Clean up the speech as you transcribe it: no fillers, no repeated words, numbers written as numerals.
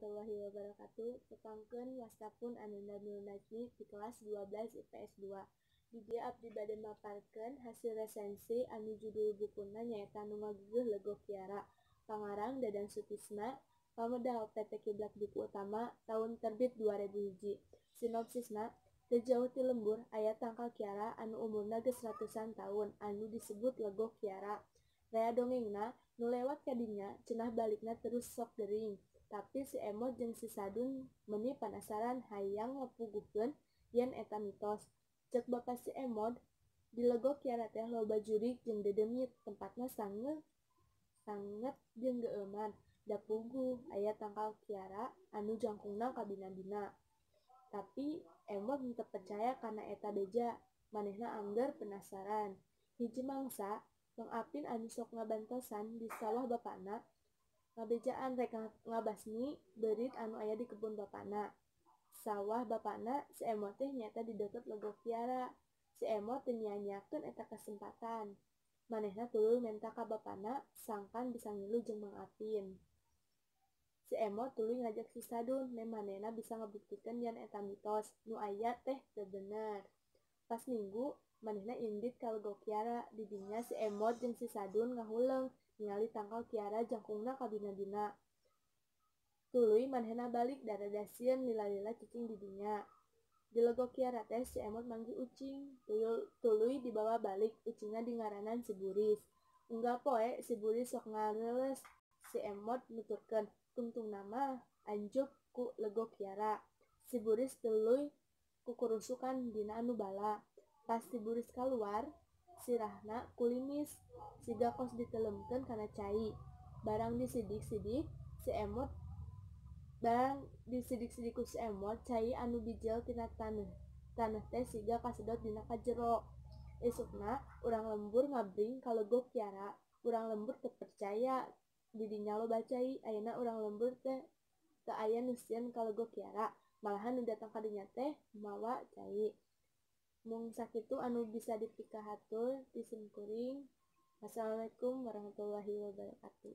Warahmatullahi wabarakatuh. Tepangkeun wasta pun Ananda Nurul Najmi di kelas 12 IPS 2. Di dieu abdi bade maparkeun hasil resensi anu judul bukuna nyaeta Nu Ngageugeuh Legok Kiara. Pangarang Dadan Sutisna, pamedal PT Kiblat Buku Utama, tahun terbit 2001. Sinopsisna, teu jauh ti lembur aya tangkal kiara anu umurna geus ratusan taun anu disebut Legok Kiara. Rea dongengna, nu lewat ka dinya cenah balikna terus sok gering. Tapi si Emot jeung si Sadun meuni panasaran hayang ngapuguhkeun yen eta mitos. Ceuk bapa si Emot, di Legok Kiara teh loba jurig jeung dedemit, tempatna sanget jeung geueuman. Da puguh aya tangkal kiara anu jangkungna kabina-bina. Tapi Emot henteu percaya kana eta beja, manehna angger penasaran. Hiji mangsa, Mang Apin anu sok ngabantosan di sawah bapana ngabejaan rek ngabasmi beurit anu aya di kebun bapana. Sawah bapana si Emot teh nyaeta di deukeut Legok Kiara. Si Emot teu nyia-nyiakeun eta kasempatan. Manehna tuluy menta ka bapana sangkan bisa ngilu jeung Mang Apin. Si Emot tuluy ngajak si Sadun meh manehna bisa ngabuktikeun yen eta mitos nu aya teh teu bener. Pas Minggu, manehna indit ka Legok Kiara. Di dinya si Emot jeung si Sadun ngahuleung ningali tangkal kiara jangkungna kabina-bina. Tuluy manehna balik da rada sieun lila-lila cicing di dinya. Di Legok Kiara teh si Emot manggih ucing, tuluy dibawa balik ucingna dingaranan si Buris. Unggal poe si Buris sok ngareuleus, si Emot nuturkeun, tungtungna mah anjuk ku Legok Kiara. Si Buris tuluy kukurusukan dina anu bala. Pas si Buris kaluar, sirahna kulimis, siga kos diteleumkeun kana cai. Barang disidik-sidik, si Emot barang disidik-sidik ku si Emot, cai anu bijil tina taneuh. Taneuh teh siga kasedot dina kajero. Isukna urang lembur ngabring ka Legok Kiara. Urang lembur teu percaya di dinya loba cai. Ayeuna urang lembur teh teu aya nu sieun ka Legok Kiara. Malahan nu datang ka dinya teh mawa cai. Mung sakitu anu bisa dipikahatur ti simkuring. Wassalamualaikum warahmatullahi wabarakatuh.